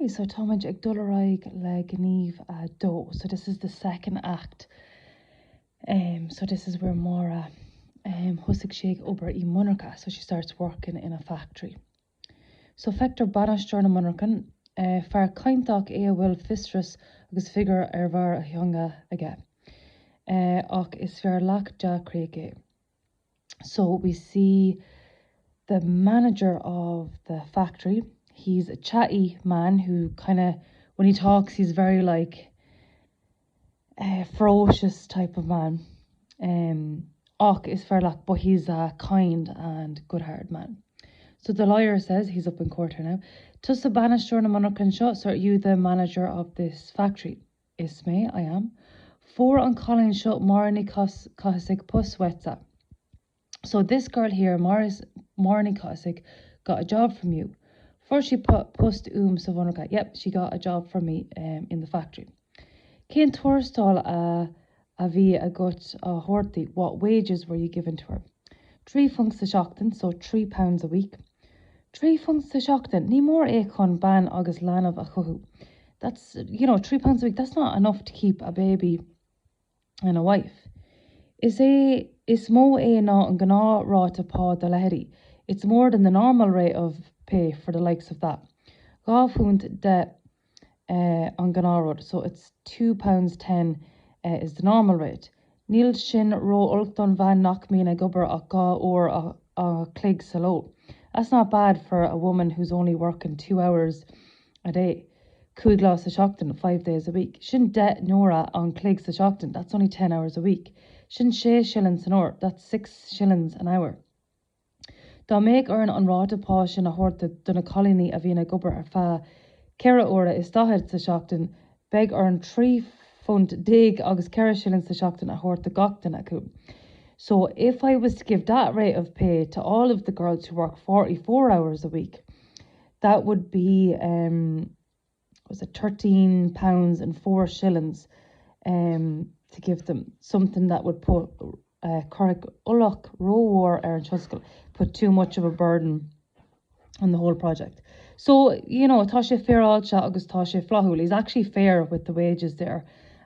Okay, so táimid ag dul ar aghaidh le gníomh a dó. So this is the second act. Um, so this is where Máire um, thosaigh sí ag obair i monarcha, so she starts working in a factory. So feictear bainisteoir na monarchan, uh, fear cainteach é a bhfuil fiosrachas agus figiúr ar bharr a theanga aige. Uh, ach is fear lách dea-chroíoch é. So we see the manager of the factory. He's a chatty man who kind of, when he talks, he's very like a ferocious type of man. Um, ach is fear lách, but he's a kind and good-hearted man. So the lawyer says, he's up in court here now, Tusa bainisteoir na monarchan seo, so are you the manager of this factory? Is mé, I am. Fuair an cailín seo Máire Ní Chathasaigh post uaitse. So this girl here, Máire Ní Chathasaigh, got a job from you. Fuair sí post uaim sa mhonarcha. Yep, she got a job from me um, in the factory. Cén tuarastal a a bhí agat á thabhairt di? What wages were you given to her? £3 sa seachtain, so £3 a week. £3 sa seachtain, ní mór é chun bean agus leanbh a chothú. That's, you know, £3 a week, that's not enough to keep a baby and a wife. Is é is mó é ná an gnáthráta pá dá leithéidí. It's more than the normal rate of pay for the likes of that. £2.10 an gnáthrud, so it's £2.10 is the normal rate. Níl sin ró-olc don bhean nach mbíonn ag obair ach dhá uair an chloig sa ló. That's not bad for a woman who's only working 2 hours a day. 5 lá sa seachtain, 5 days a week. Sin 10 n-uaire an chloig sa seachtain, that's only 10 hours a week. Sin sé shilling san uair, that's 6 shillings an hour. Dá mbeadh orainn an ráta pá sin a thabhairt do na cailíní a bhíonn ag obair ar feadh 44 sa seachtain, beidh orainn £13 agus 4 shilling sa seachtain a thabhairt do gach duine acu. So if I was to give that rate of pay to all of the girls who work 44 hours a week, that would be um, was it £13 and 4 shillings um, to give them something that would put uh, chuirfeadh ualach rómhór ar an tionscal, put too much of a burden on the whole project. So, you know, tá sé féaráilte agus tá sé flaithiúil. He's actually fair with the wages there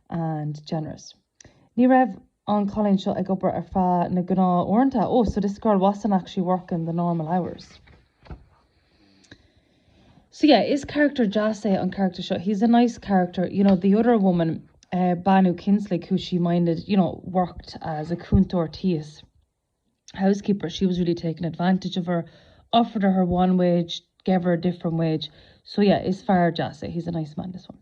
and generous. Ní raibh an cailín seo ag obair ar feadh na gnáthuaireanta. Oh, so this girl wasn't actually working the normal hours. So yeah, is character deas é an character seo. He's a nice character. You know, the other woman, uh, Banu Kinsley, who she minded, you know, worked as a cúntóir tíos housekeeper. She was really taking advantage of her, offered her her one wage, gave her a different wage. So yeah, is fear deas é. He's a nice man, this one.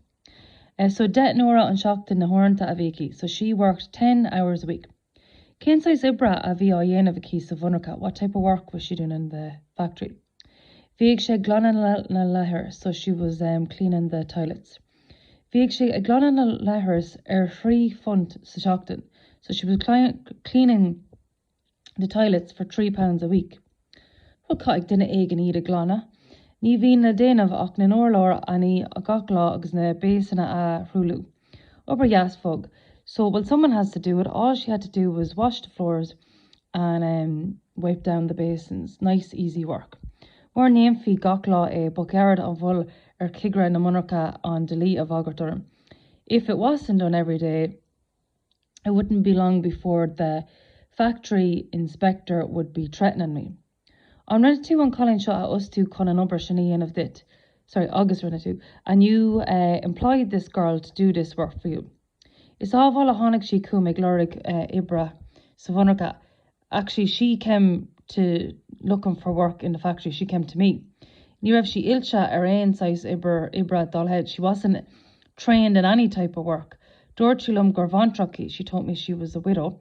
Uh, so 10 n-uaire an seachtain na huaireanta a bhí aici. So she worked 10 hours a week. Cén saghas oibre a bhí á dhéanamh aici sa mhonarcha? What type of work was she doing in the factory? Bhíodh sí ag glanadh na leithreas, so she was um, cleaning the toilets. Bhíodh sí ag glanadh na leithreas ar £3 sa seachtain, so she was cleaning the toilets for £3 a week. Well caithfidh duine éigin iad a ghlanadh. Ní bhíonn le déanamh ach na n-urláir a ní gach lá agus na béasana a thruailliú. Obair dheas bhog. So well someone has to do it. All she had to do was wash the floors and um, wipe down the basins. Nice easy work. Mura ndéanfaí gach lá é ba ghairid an mhoill ar chigire na monarcha an dlí a bhagairt orm. If it wasn't done every day, it wouldn't be long before the factory inspector would be threatening me. An rinne tú an cailín seo a fhostú chun an obair sin a dhéanamh duit? Sorry, agus rinne tú. And you uh, employed this girl to do this work for you. Is ábháil a tháinig sí chugam ag lorg uh, oibre sa mhonarcha. Actually, she came to looking for work in the factory. She came to me. Ní raibh sí oilte ar aon saghas oibre oibre dá leithéid. She wasn't trained in any type of work. Dúirt sí liom gur bhaintreach í. She told me she was a widow.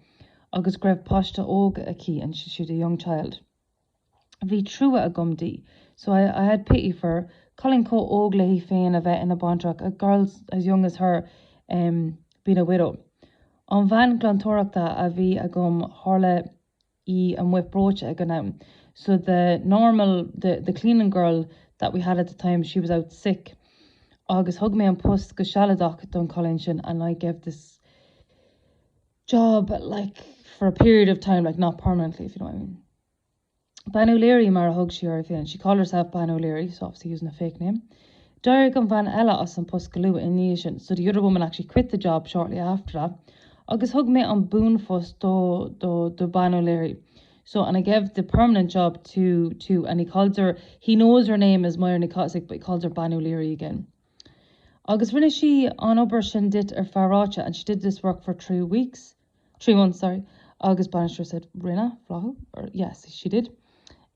agus go raibh páiste óg aici and she, she had a young child. Bhí trua agam di. So I, I had pity for her. Cailín chomh óg léi féin a bheith ina baintreach, a girl as young as her um, being a widow. An bhean ghlantóireachta a bhí agam tharla í amuigh breoite ag an am. So the normal, the, the cleaning girl that we had at the time, she was out sick. Agus thug mé an post go sealadach don chailín sin and I gave this job like for a period of time, like not permanently, if you know what I mean. Bean O'Leary mar a thug sí uirthi féin. She called herself Bean O'Leary, so obviously using a fake name. D'éirigh an bhean eile as an post go luath ina dhiaidh sin, so the other woman actually quit the job shortly after that, agus thug mé an buanphost do do do Bean O'Leary. So and I gave the permanent job to to and he calls her he knows her name is Máire Ní Chathasaigh but he calls her Bean O'Leary again. Agus rinne sí an obair sin duit ar feadh ráithe and she did this work for 3 weeks. 3 months, sorry. Agus bainisteoir said rinne, flaithiúil, or yes, she did.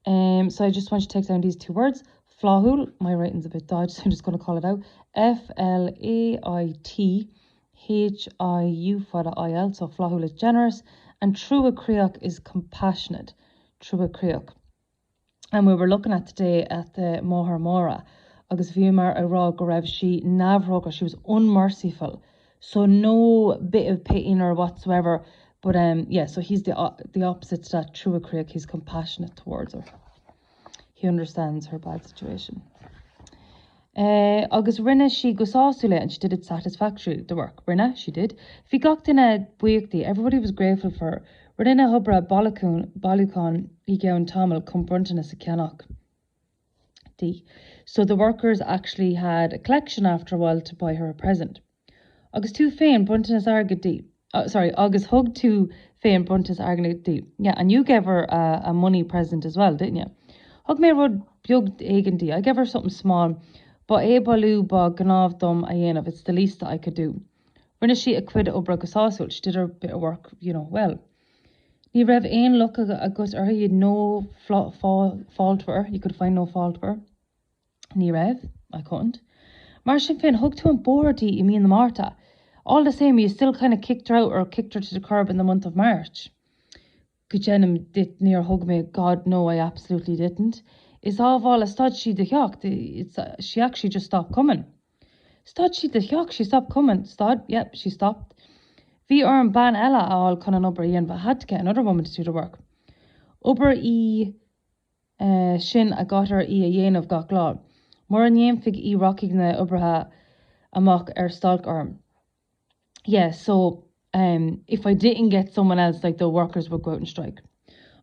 Um, so I just want you to take down these two words. Flaithiúil, my writing's a bit dodgy, so I'm just going to call it out. F L A I T H I U fada I L, so flaithiúil is generous, and truacroíoch is compassionate. Truacroíoch. And we were looking at today at the máthair Máire agus bhíomar ag rá go raibh sí neamhthrócaireach, she was unmerciful, so no bit of pity in her whatsoever, but um yeah, so he's the the opposite to that, truacroíoch, he's compassionate towards her. He understands her bad situation. Eh, agus rinne sí go sásúil é and she did it satisfactorily, the work. Rinne, she did. Bhí gach duine buíoch di, everybody was grateful for her. Rinne na hoibrithe bailiúchán, bailiúchán i gceann tamaill chun bronntanas a cheannach di. So the workers actually had a collection after a while to buy her a present. Agus tú féin, bronntanas airgid di. Sorry, agus thug tú féin bronntanas airgid di. Yeah, and you gave her a, a money present as well, didn't you? Thug mé rud beag éigin di. I gave her something small. Ba é ba lú ba gnách dom a dhéanamh, it's the least that I could do. Rinne sí a cuid oibre go sásúil, she did her bit of work, you know, well. Ní raibh aon locht agat uirthi, you'd no fault with her, you could find no fault with her. Ní raibh, I couldn't. Mar sin féin, thug tú an bóthar di i mí na Márta. All the same, you still kind of kicked her out or kicked her to the curb in the month of March. Go deimhin duit níor thug mé, God, no, I absolutely didn't. Is ádhmhail a stad sí de theacht, it's, she actually just stopped coming. Stad sí de theacht, she stopped coming. Stad, yep, she stopped. Bhí orm bean eile a fháil chun an obair a dhéanamh, I had to get another woman to do the work. Obair í sin a gcaithfear í a dhéanamh gach lá. Mura ndéanfaí í rachaidh na hoibrithe amach ar stailc orm. Yeah, so um if I didn't get someone else like the workers would go out and strike.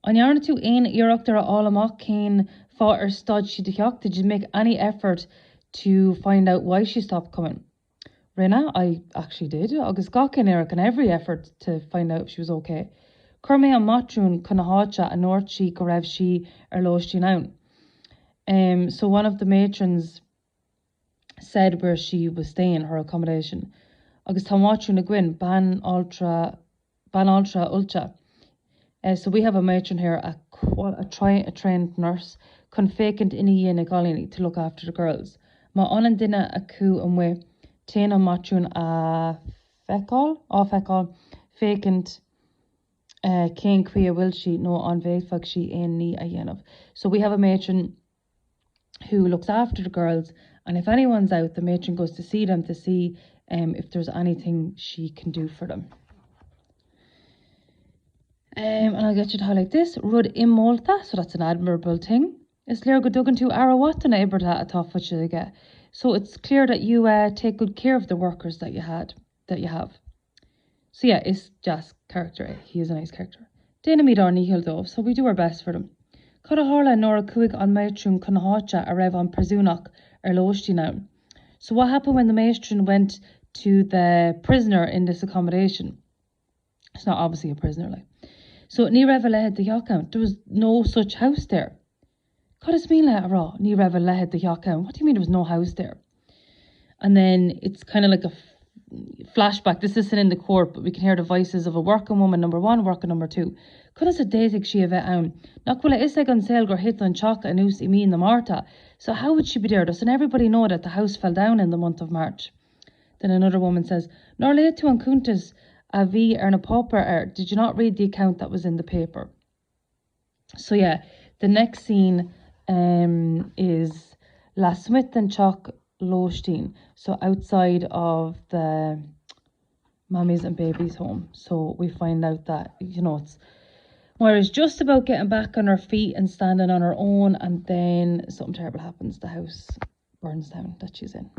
An ndearna tú aon iarracht ar a fháil amach cén fáth ar stad sí de theacht? Did you make any effort to find out why she stopped coming? Rinne, I actually did, agus gach aon iarracht and every effort to find out if she was ok. Chuir mé an mátrún chun na háite a ndúirt sí go raibh sí ar lóistín ann. Em, so one of the matrons said where she was staying, her accommodation. Agus tá mátrún againn, banaltra, banaltra oilte. Eh, so we have a matron here, a, a, a trained nurse, chun féachaint ina dhiaidh na gcailíní, to look after the girls. Má fhanann duine acu amuigh, téann an mátrún a feiceáil, á feiceáil, féachaint eh, cén chaoi a bhfuil sí nó an bhféadfadh sí aon ní a dhéanamh. So we have a matron who looks after the girls and if anyone's out the matron goes to see them to see um, if there's anything she can do for them. Um, and I'll get you to highlight this. Rud inmholta, so that's an admirable thing. Is léir go dtugann tú aire mhaith do na hoibrithe atá faighte aige. So it's clear that you uh, take good care of the workers that you had, that you have. So yeah, is deas character é, he is a nice character. Déanaimid ár ndícheall dóibh, so we do our best for them. Cad a tharla nuair a chuaigh an mátrún chun na háite a raibh an príosúnach ar lóistín ann? So what happened when the matron went to the prisoner in this accommodation? It's not obviously a prisoner like. So ní raibh a leithéid de theach ann. There was no such house there. Cad is mian leat a rá? Ní raibh a leithéid de theach ann. What do you mean there was no house there? And then it's kind of like a flashback. This isn't in the court, but we can hear the voices of a working woman number one, working number two. Conas a d'fhéadfadh sí a bheith ann? Nach bhfuil a fhios ag an saol gur thit an teach anuas i mí na Márta? So how would she be there? Doesn't everybody know that the house fell down in the month of March? Then another woman says, Nár léigh tú an cuntas a bhí ar na páipéir air? Did you not read the account that was in the paper? So yeah, the next scene um, is lasmuigh den teach lóistín, so outside of the mummies and babies home. So we find out that, you know, it's Moira's just about getting back on her feet and standing on her own and then something terrible happens. The house burns down that she's in.